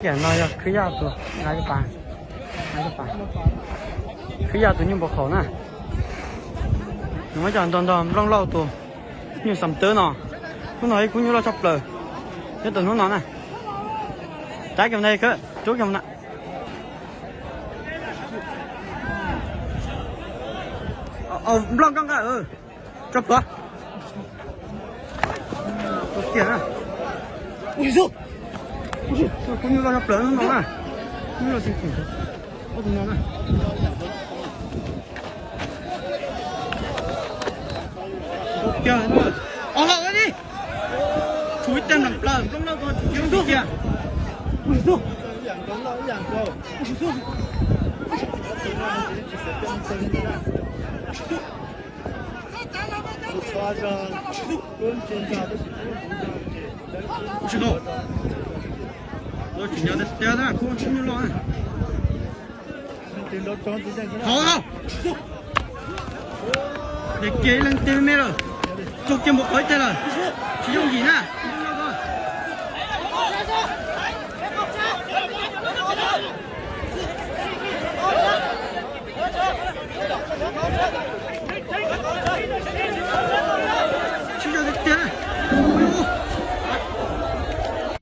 Yam no yog Khwb Yaj tus, Khwb Yaj tus nyuj npau qhaum na. Nws muab coj ntog ntog Nplooj Lauj tus nyuj xam tawb no. Hnub no ib khub nyuj loj tshaj plaws nyob rau hnub no na. Rab kiag mus na, rub kiag mus na. Nplooj Nkauj Nqaj, tso plhuav. Tiag na. Khub nyuj loj tshaj plaws hnub no na. Nyuj loj xeev khuam ob tug no na. Tiag na. Os, li. Tshuav ib teg nplam plaws, Nplooj Lauj tus tshuav kiag. Tsis tau. Lawv tseem nyob tiag tiag na, khub nyuj loj na. Hauv, hauv. Niam kiag ib leeg tiag me lawm. Tso kiag npau qhauv ib teg lawm. Tsis yooj yim na.